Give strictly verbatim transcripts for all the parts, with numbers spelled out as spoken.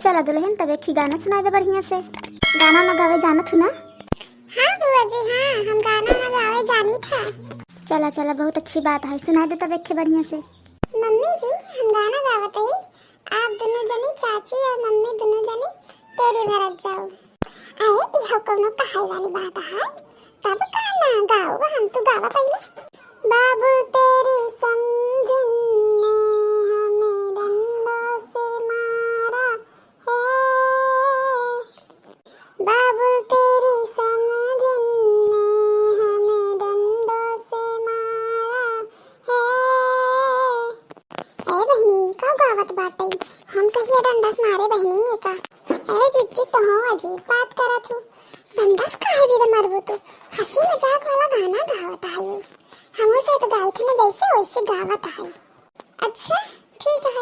चला दुलहिन, तब एक ही गाना सुनाइ दे बढ़िया से। गाना ना गावे जानत हू ना? हाँ बुआ जी, हाँ, हम गाना ना गावे जानी था। चला चला, बहुत अच्छी बात है, सुनाइ दे तब एक ठे बढ़िया से। मम्मी जी, हम गाना गावत हई, आप दुनो जनी, चाची और मम्मी दुनो जनी टेरी भरत जाओ। अरे, इहो कौनो कहाई वाली बात है, तब का ना गाओ, हम तो गावा पहिले। बाबू तेरी समधिन ने हमें डंडों से मारा है, बाबू तेरी समधिन ने हमें डंडों से मारा है। ए बहिनी, का गावत बाटे? हम कहिया डंडा से मारे बहिनी, ये का? ए जिज्जी, तो हो अजीब बात करत हूँ। डंडा से काहे भी मरबू तू? हंसी मजाक वाला गाना गावत है। हमहू से तो गाई थे ना, जैसे वैसे गावत है। अच्छा, ठीक है।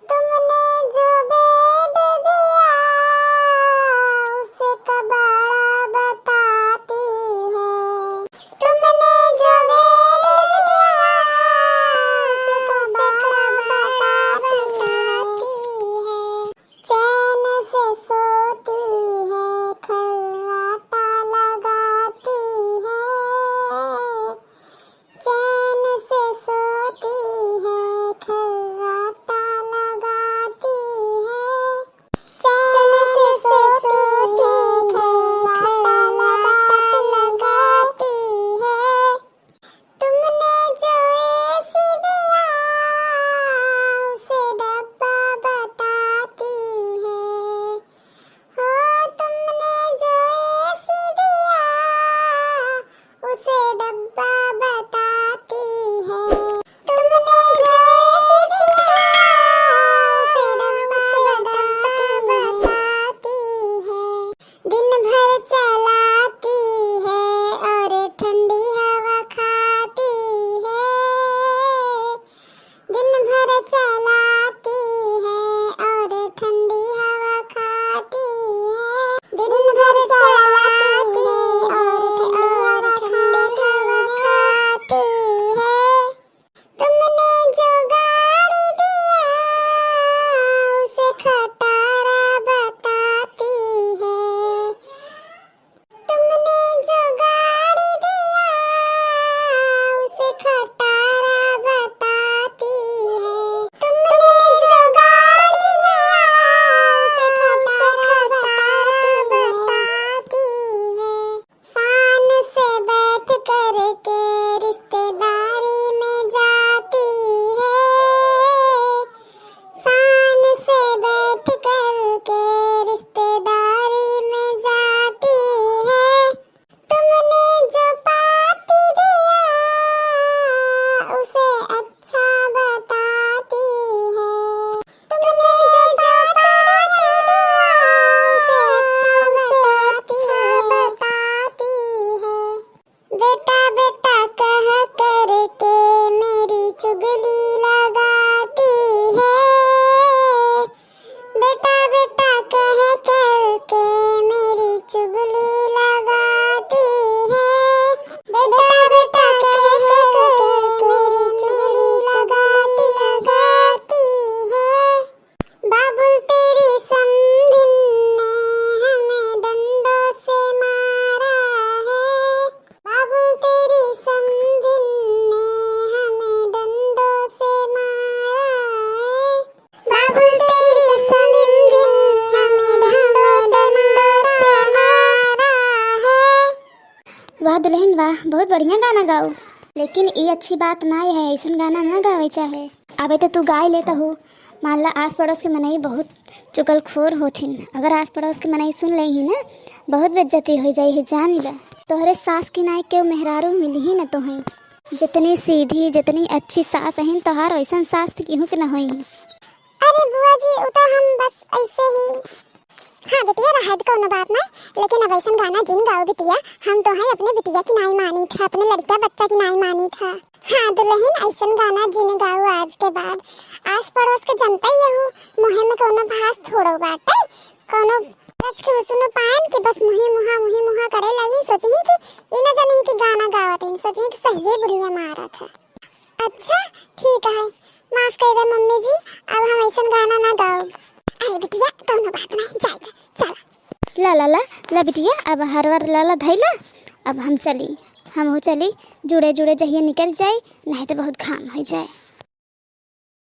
तुमने जो बेड दिया, उसे कबाड़ा बताती है। तुमने जो बेड दिया, उसे कबाड़ा बताती है। चैन से सोती है, खर्राटा लगाती है। चैन से सोती है, खर्राटा लगाती है। चैन से सोती है, खर्राटा लगाती है। तुमने जो एसी दिया, उसे डब्बा बताती है। हो, तुमने जो एसी दिया, उसे डब्बा बताती है। तुमने जो एसी दिया, उसे डब्बा बताती है। दिन भर चलाती है और ठंडी हवा खाती है। दिन भर चलाती है और ठंडी हवा खाती है। दिन भर चलाती है और ठंडी हवा खाती है। तुमने जो गाड़ी दिया, उसे खटारा बताती है। तुमने जो गाड़ी दिया, उसे खटारा बताती है। तुमने जो गाड़ी दिया, उसे खटारा बताती है। शान से बैठ करके रिश्तेदारी में जाती है। शान से बैठ करके रिश्तेदारी में जाती है। तुमने जो पाती दिया, उसे अच्छा बताती है। तुमने जो पाती दिया, उसे अच्छा बताती है। बेटा बेटा कह करके मेरी चुगली लगाती है। बेटा बेटा कह करके मेरी चुगली लगाती है। बेटा बेटा कह करके मेरी चुगली लगाती, लगाती है। बाबुल तेरी समधिन ने हमें डंडों से मारा है। बाबुल तेरी समधिन ने हमें डंडों से मारा है। बाबुल तेरी समधिन ने हमें डंडों से मारा है। वाह दुलहिन वाह, बहुत बढ़िया गाना गाओ। लेकिन ई अच्छी बात नाई है, ऐसन गाना ना गावे चाहे। अबे तो तू गाई लेता हो, मान ला आस पड़ोस के मनई बहुत चुगलखोर होथिन, अगर आस पड़ोस के मनई सुन लेही ना, बहुत बेइज्जती होइ जाई है, जानी ला। तोहरे सास की नाई केहू मेहरारू मिलही ना तोहई। जितनी सीधी, जितनी अच्छी सास अहिन तोहार, वैसन सास तो केहू के ना होई। अरे बुआ जी, उ तो हम बस ऐसे ही। हाँ बिटिया, रहत कौनो बात ना, लेकिन अब ऐसन गाना जिन गाओ बिटिया, हम तो हैं अपने बिटिया की नाई मानी था, अपने लड़का बच्चा की नाई मानी था। हाँ दुलहिन, ऐसन गाना जिन गाओ आज के बाद। आस पड़ोस के जनता ही यहू मुहे में कौनो भास थोड़ो बाटे, कौनो रच के हुसनो पायन के बस मुही मुहा, मुही मुहा करे लगी, सोचही कि ई न जानी कि गाना गावत है, सोचही कि सही बुढ़िया मारत है। अच्छा, ठीक है, माफ कर दे मम्मी जी, अब हम ऐसन गाना ना गाओ। अरे बिटिया, ला ला ला, ला बिटिया, अब हरवा ला ला धइला। अब हम चली, हमहू चली, जुड़े जुड़े जहिया निकल जाई, नहीं तो बहुत घाम होइ जाए।